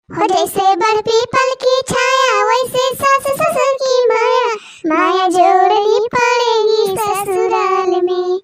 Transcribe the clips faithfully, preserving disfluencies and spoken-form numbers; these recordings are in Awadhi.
हो जैसे बड़ पीपल की छाया, वैसे सास ससुर की माया, माया जोड़नी पड़ेगी ससुराल में।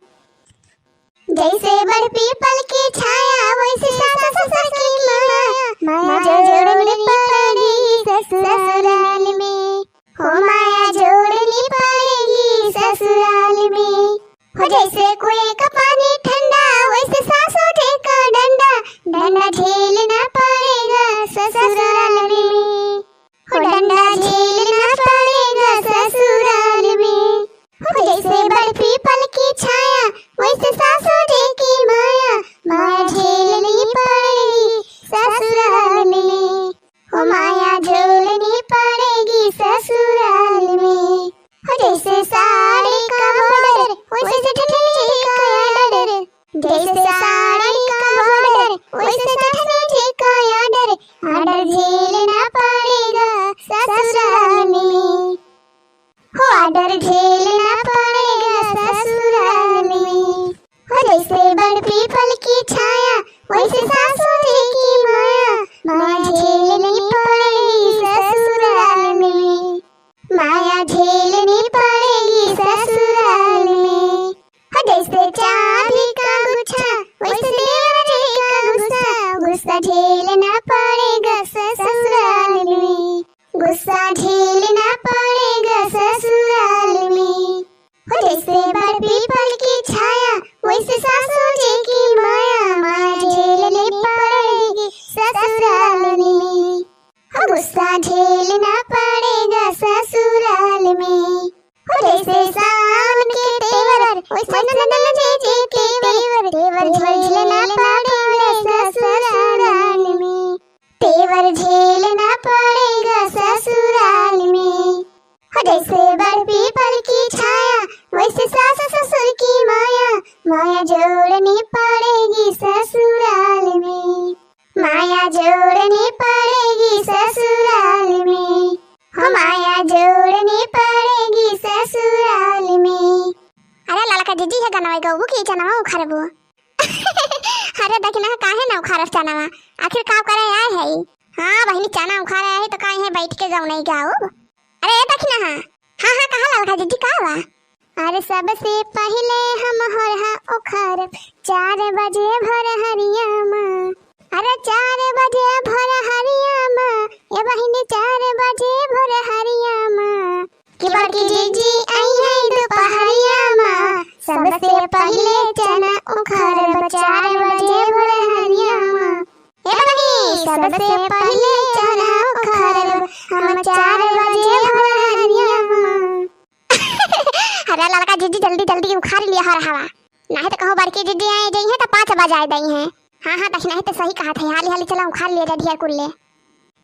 जैसे बड़ पीपल की छाया, वैसे सास ससुर की माया, माया जोड़नी पड़ेगी ससुराल में। हो माया जोड़नी पड़ेगी ससुराल में। हो जैसे कुएं का पानी ठंडा, वैसे सासू जी का डंडा, डंडा झेलना पड़ेगा ससुराल में। हो डंडा झेलना पड़ेगा ससुराल में। हो जैसे बड़ पीपल की छाया, वैसे सासू जी की माया, माया झेलनी पड़ेगी ससुराल में। हो माया झेलनी पड़ेगी ससुराल में। हो जैसे साड़ी का बॉर्डर, वैसे ठंडी का आर्डर। जैसे साड़ी का बॉर्डर, वैसे ठंडी का आर्डर। आर्डर झेलना पड़ेगा ससुराल में। हो आर्डर झेलना पड़ेगा ससुराल में। हो जैसे बड़ पीपल की छाया, वैसे सासू जी की माया, माया झेलनी पड़ेगी ससुराल में। माया झेलनी पड़ेगी ससुराल में। हो जैसे चाबी का गुच्छा, वैसे देवर जी का गुस्सा, गुस्सा झेलना पड़ेगा ससुराल में। गुस्सा झेलना पड़ेगा ससुराल में। हो जैसे बड़ पीपल की छाया, वैसे सासू जी की माया, माया झेलनी पड़ेगी ससुराल में। हो गुस्सा झेलना पड़ेगा ससुराल में। हो जैसे सावन के तेवर, वैसे ननद जी के तेवर, तेवर झेलना पड़ेगा ससुराल में। तेवर झेलना पड़ेगा ससुराल में। हो जैसे बड़ पीपल की छाया, वैसे सास ससुर की माया, माया जोड़नी पड़ेगी ससुराल में। माया जोड़नी पड़ेगी ससुराल में। हो माया जोड़नी पड़ेगी ससुराल में। अरे ललका जिज्जी, है गनवा गउबू की चनवा उखरबू? अरे दखिनहा, काहे ना उखारब चनवा, आखिर का करे आए है? हाँ बहिनी, चना उखारे आए है तो का इहे बैठ के गउनई गाउब? अरे ए दखिनहा, हाँ हाँ, कहा ललका जिज्जी, का बा? अरे सबसे पहिले हम होरहा उखारब चार बजे भोर हरिया मा। अरे चार बजे भोर हरिया मा, ए बहिनी, चार बजे भोर हरिया मा। कि बड़की जिज्जी अइहैं दुपहरिया मा, सबसे पहिले चना उखारब चार बजे भोर हरिया मा। ए बहिनी, सबसे पहिले चना उखारब हम चार बजे भोर हरिया मा। अरे ललका जिज्जी, जल्दी जल्दी उखार लिया होरहवा, नाहीं तो कहूँ बड़की जिज्जी आए जइहैं तो पाँच बजाए दइहैं। हाँ हाँ दखिनहा, तो सही कहत है, हाली हाली चला उखार लिया जा ढेर कुल्ले।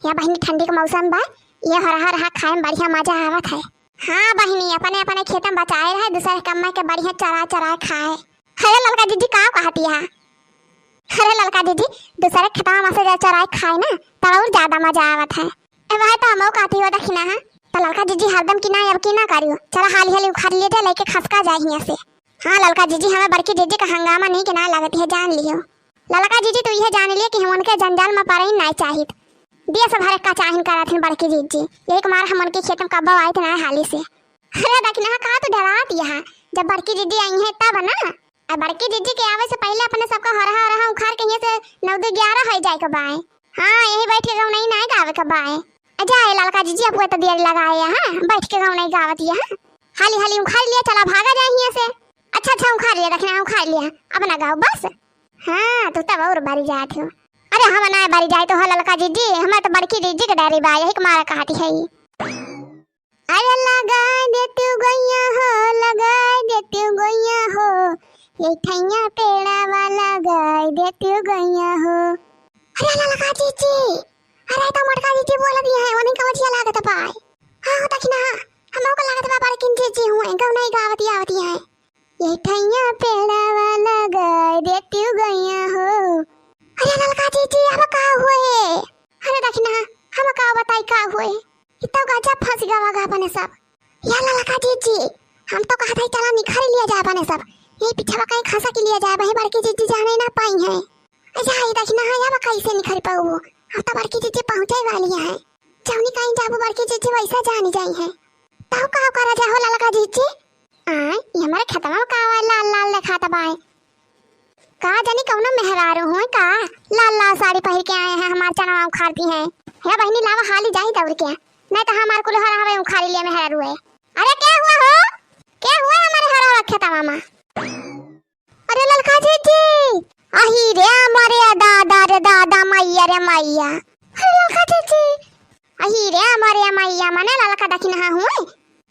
या बहिनी, ठंडी के मौसम बा, ये होरहा होरहा खाए में बढ़िया मजा आवत है। हाँ बहिनी, अपने अपने खेत में बचाए रहे, दूसरे के अम्मा के बढ़िया चराए चराए खाए। अरे ललका जिज्जी, का कहती है? अरे ललका जिज्जी, दूसरे खेतवा में से जा चराए खाए ना, तब और ज्यादा मजा आवत है। ए भाई, तो हमहू कहती हो दखिनहा, तो ललका जिज्जी हरदम की ना, अब की ना करियो, चला हाली हाली उखार लिए जा, लेके खसका जाए हियाँ से। हाँ ललका जिज्जी, हमें बड़की जिज्जी का हंगामा नहीं के ना लगती है, जान लियो। ललका जिज्जी, तू यह जान लियो कि हम उनके जंजाल में पड़े ही नहीं चाहित। दिया सब हर एक का चाहिन करत हन बड़की जिज्जी, यही के मारे हम उनके खेत में कब्बो आइत ना हाली से। अरे दखिनहा, का तू डरात यहाँ, जब बड़की जिज्जी अइहैं तब ना। अब बड़की जिज्जी के आवे से पहिले अपने सबका होरहा होरहा उखार के यहाँ से नौ दो ग्यारह हो जाए के बाय। हाँ, यही बैठ के गउनई नाहीं गावे के बाय। आ जाए ललका जिज्जी, अब वो तो देर लगाए यहाँ, बैठ के गउनई गावत यहाँ। हाली हाली उखार लिया, चला भागा जाए हियाँ से। अच्छा अच्छा, उखार लिया दखिनहा, उखार लिया, अब ना गाओ बस। हाँ, तू तब और बारी जात हो। अरे हम ना बारी जाए तो हो ललका जिज्जी, हमें तो बड़की जिज्जी के डरे बा, यही के मारा कहती है। अरे लगाए दे तू गइया हो, लगाए दे तू गइया हो, ये ठैया पेड़ावा लगाए दे तू गइया हो। अरे ललका जिज्जी, अरे तो मोटका जिज्जी बोलत ही है, उन्हीं का वजिया लागत पाए। हाँ हो दखिनहा, हमहू का लागत बा बड़किन जिज्जी हुए, गउनई गावत आवत है। ये ठैया पेड़ावा लगाए दे तू गइया हो। अरे ललका जिज्जी, अब का हुए? अरे दखिनहा, हम का बताई का हुए? ई तो गजब फंस गवा गा अपने सब। या ललका जिज्जी, हम तो कहत हई चला निखर लिया जाए अपने सब। यही पिछवा कहीं खसा के लिया जाए, वही बड़की जिज्जी जाने ना पाई हैं। अच्छा, ई दखिनहा, अब कैसे निखर पाऊ? अब तो बड़की जीजी पहुँचे वाली है। जौनी कहीं जाबू बड़की जीजी वैसा जानी जाई है। तब का करा जाए हो ललका जीजी? आय, ये हमारे खेतवा में का हुआ लाल लाल देखात बाय? का जानी कौनो मेहरारू हुए का, लाल लाल साड़ी पहिर के आए हैं, हमार चनवा उखारती हैं। हे बहिनी, लावा हाली जाई दौड़ के, नहीं तो हमार कुल हरहवा उखारी लिया मेहरारू है। अरे के हुआ हो, के हुआ हमारे हरहवा खेतवा में? अरे ललका जीजी, अही रे मरे दादा रे दादा, मैया रे मैया। अरे ललका जीजी, अही रे मरे मैया, मने ललका दखिनहा हुए।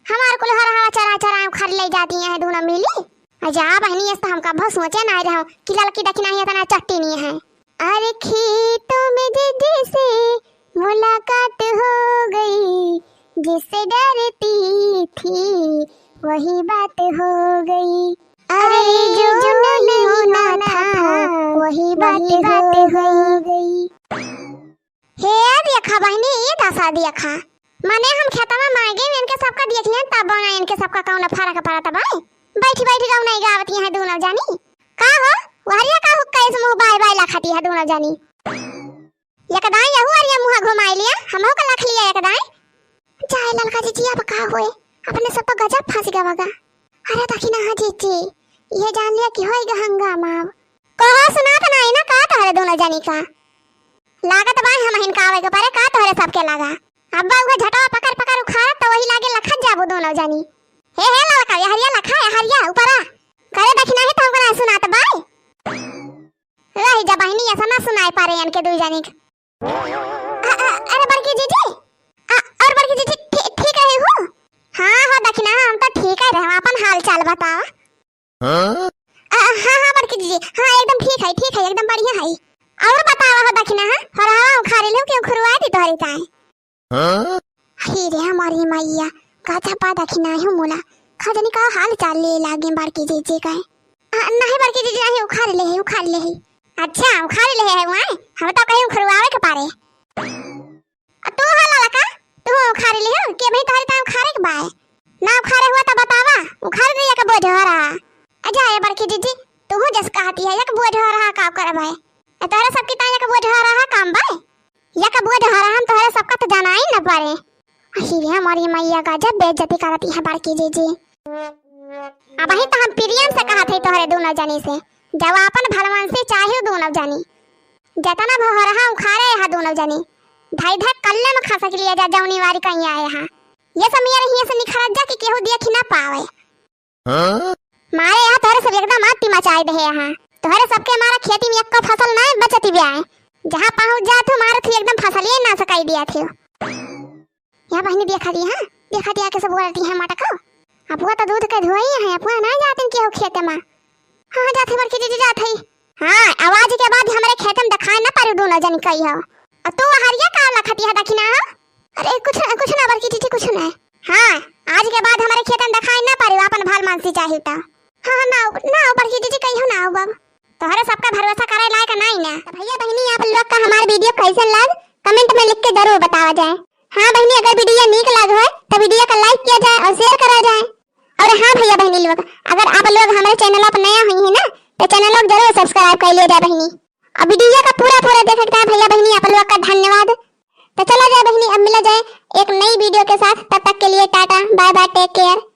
हमार कुल हरहवा चरा चरा उखार ले जाती हैं दूनो मिली। अजा बहिनी, ऐसे तो हमका बहुत सोचे ना रहो कि ललकी दखिनहा इतना चट्टी नहीं है। अरे खेतों में जीजी से मुलाकात हो गई, जिससे डरती थी वही बात हो गई। अरे जो नहीं होना था, वही बात हो गई। हे देखा बहिनी, ई दसा देखा। मने हम खेतवा में आगे इनके सबका देख लियन, तब ना इनके सबका कौनो फरक पड़त बा। बैठी बैठी गाउँ नहीं गावत हैं दूनो जानी। का हो, वहरिया का हुक्का इस मुँह बाय बाय लखती है दूनो जानी। एक दाई यहू अरिया मुँह घुमाई लिया, हमहू का लख लिया एक दाई। जाए ललका जीजी, अब का होए, अपने सब तो गजब फंस गवा गा। अरे दखिनहा जीजी, ये जान लिया कि होई गा हंगामा। अब कहो सुनात नहीं ना का तोहरे दूनो जानी का? लागत बा हम हिन का आवे के परे का तोहरे सबके लागा। अब्बा उहे झटवा पकड़ पकड़ उखाड़त तो वही लागे लखत जाबू दूनो जानी। हे हे ललका, ये हरिया लखा, ये हरिया ऊपरा। करे दखिनहा तो हमको ना सुनात बा। रही जा बहिनी, ऐसा ना सुनाए पारे इनके दुई जानी के। अ, अ, अरे बड़की जीजी, अ, और बड़की जीजी, ठी-, ठीक रहे हो? हाँ हो दखिनहा, हम तो ठीक है रहे, अपन हाल चाल बतावा। हाँ? अ, हाँ, हाँ बड़की जीजी, हाँ एकदम ठीक है, ठीक है, एकदम बढ़िया है। और बतावा हो दखिनहा, हरहवा उखारे लेव कि उखरवा दी तोहरी ताई? हाँ? ही रे हमारी मैया, का चपा दखिनहा हो मोला, का जानी का हाल चाल ले लागे बड़की जीजी का है। आ, नहीं बड़की जीजी, नहीं उखार ले है, उखार ले है। अच्छा, उखार ले है वहाँ, हम तो कहीं उखरवावे के पारे। आ, तू हो ललका, तू उखार ले हो, के भाई तोहरे ताई उखारे के बाय? ना उखारे हुआ तो बतावा, उखार दे एक बोझ हो रहा। अच्छा, ये बड़की जीजी, तू जस कहती है एक बोझ हो रहा, का करबे? ए, तोहरे सबकी ताई एक बोझ हो रहा काम बाय? या का बोझ हरा हम तोहरे सबका तो जाना ही न पड़े। अही रे हमारी मैया का जब बेइज्जती करती है बड़की जीजी। अबही तो हम प्रेम से कहत है तोहरे दूनो जनी से, जब अपन भलमनसी चाहे दूनो जनी, जतना भोरहा उखारे यहाँ दूनो जनी, धाई धाई कल्ले में खसक लिया जा जौनी वारी कहीं आए यहाँ। ये सब मेरे हियाँ से निखरत जा कि केहू देख ही ना पावे। हाँ? मारे यहाँ तोहरे सब एकदम आती मचाए दे है यहाँ। तोहरे सबके मारा खेती में एक्को फसल नाय बचती ब्याय। जहाँ पहुँच जात हो मारत ही एकदम फसलिए नास कइ दिया थे। यहाँ बहिनी देखा दी, हाँ? देखा दिया के सब बोलती है मटको। अपुआ तो दूध के धोई है, अपुआ ना जाते केहू खेते में। हाँ, जाते बड़की जीजी जाते ही। हाँ, आवाज के बाद हमरे खेते में दिखाई ना पड़ू दूनो जन कही हो। और तू हरिया का लखती है दखिनहा? अरे कुछ ना, कुछ ना बड़की जीजी, कुछ ना। हाँ, आज के बाद हमरे खेते में दिखाई ना पड़ू, अपन भलमनसी चाही तो। हाँ, ना, ना बड़की जीजी कहियो ना हो बाबू। तोहरे सबका भरोसा करे लायक नहीं ना। तो भैया बहिनी आप लोग का हमार video कैसन लाग comment में लिख के जरूर बतावा जाए। हाँ बहिनी अगर video नीक लाग हो तो video का like किया जाए और share करा जाए। और हाँ भैया बहिनी लोग, अगर आप लोग हमारे channel पर नया हुई है ना, तो channel को जरूर subscribe कर लिया जाए बहिनी। और video का पूरा पूरा देखे के भैया बहिनी आप लोग का धन्यवाद। तो चला जाए बहिनी, अब मिला जाए एक नई video के साथ, तब तक के लिए टाटा, bye bye, take care।